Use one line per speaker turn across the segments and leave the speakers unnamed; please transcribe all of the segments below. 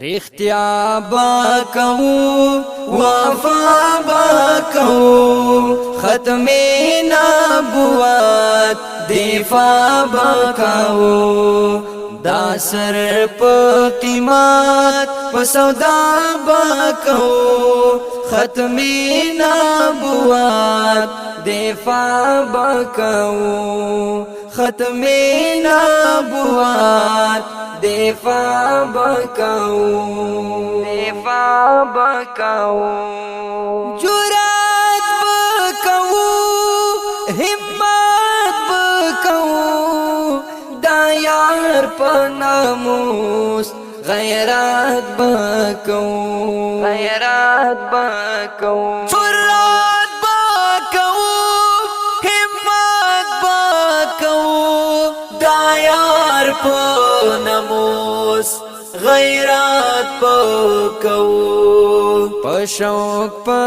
رښتیا با کوو، وفا با کوو، ختم نبوت دفاع با کوو. دا سر په قیمت په سودا با کوو، ختم نبوت دفاع با کوو، ختم نبوت دفاع بکاو، دفاع بکاو. جرات بکاو، همت بکاو، دا یار په ناموس غیرت بکاو، غیرت بکاو.
جرات بکاو، همت بکاو، دا یار په ناموس غیرت پکو.
په شوق، په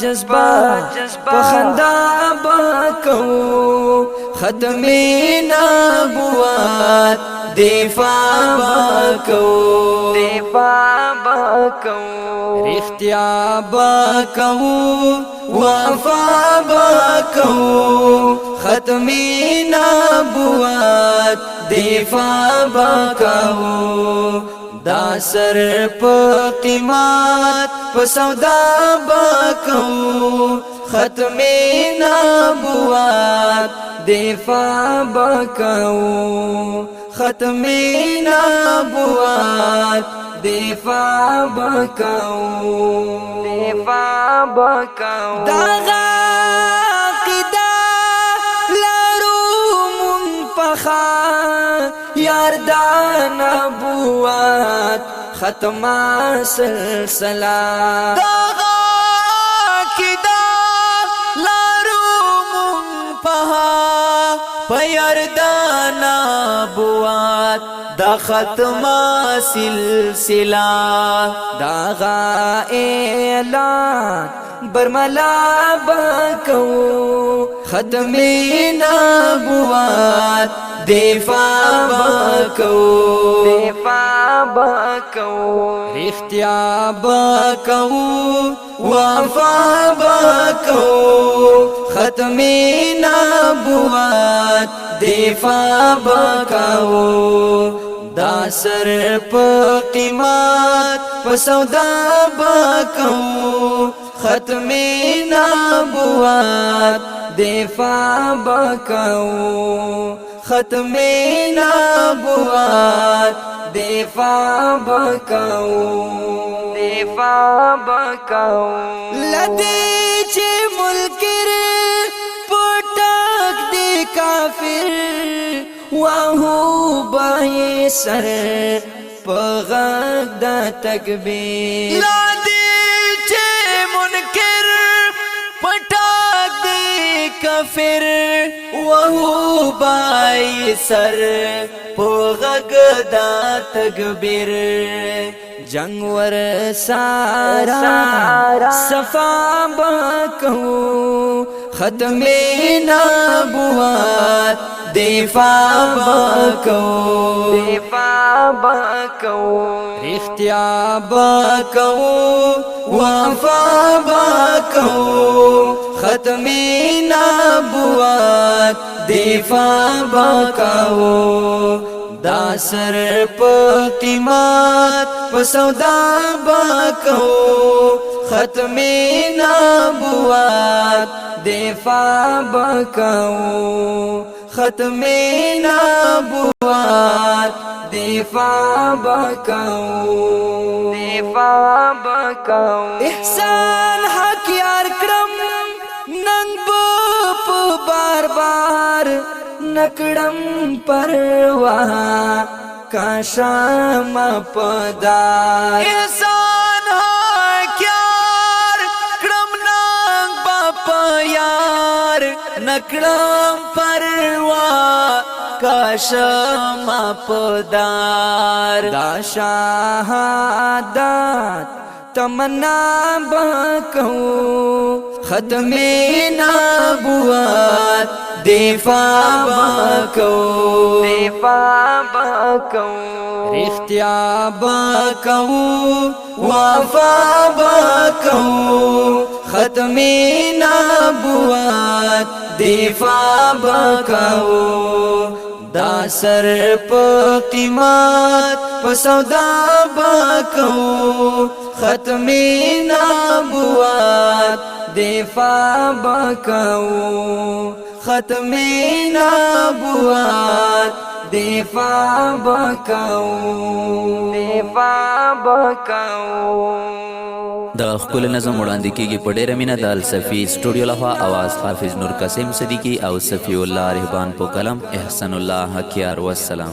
جذبه، په خندا بکو، ختم نبوت دفاع بکو، دفاع بکو. رښتیا بکو، وفا بکو، ختم نبوت دفاع بکو. دا سر په قیمت په سودا بکو، ختم نبوت دفاع بکو، ختم نبوت دفاع بکو، دفاع بکو. دغه عقیده لرو مونږ پخا، یار دا نبوت ختمه سلسله.
دغه عقیده لرو مونږ پخا، په یار دا نبوت د ختمه سلسله.
دغه اعلان برملا بکو، ختم نبوت دفاع بکو، دفاع بکو. رښتیا بکو، وفا بکو، ختم نبوت دفاع بکو. دا سر په قیمت په سودا بکو، ختم نبوت دفاع بکو، ختم نبوت دفاع بکو، دفاع بکو. لدی چې ملکر پټک دی کافر، وهو به سر په غږ د تکبیر.
لدی چې منکر پټک دی کافر، وهو بای سر په غږ د تکبیر.
جنگ ور سارا صفا بکو، ختم نبوت دفاع بکو، دفاع بکو. رښتیا بکو، وفا بکو، ختم نبوت دفاع بکو. دا سر په قیمت په سودا بکو، ختم نبوت دفاع بکو، ختم نبوت دفاع بکو، دفاع بکو. احسان حق یار کړم نن په بار بار، نکړم پروا کاشم پدار.
احسان حق یار کړم ننګ باپ یار، نکړم پروا کاشم پدار.
دا شهادت تمنا بکو، ختم نبوت
دفاع بکو،
دفاع بکو،
رښتیا بکو، وفا بکو، ختم نبوت دفاع بکو. دا سر په قیمت په سودا بکو، ختم نبوت دفاع بکو، ختم نبوت دفاع بکو،
دفاع بکو.
د خپل نظم وړاندې کیږي په ډیره مینه د الصفی سټوډیو لخوا، اواز حافظ نور قاسم صدیقی او صفی الله رهبان، په قلم احسان الله حقیار. والسلام.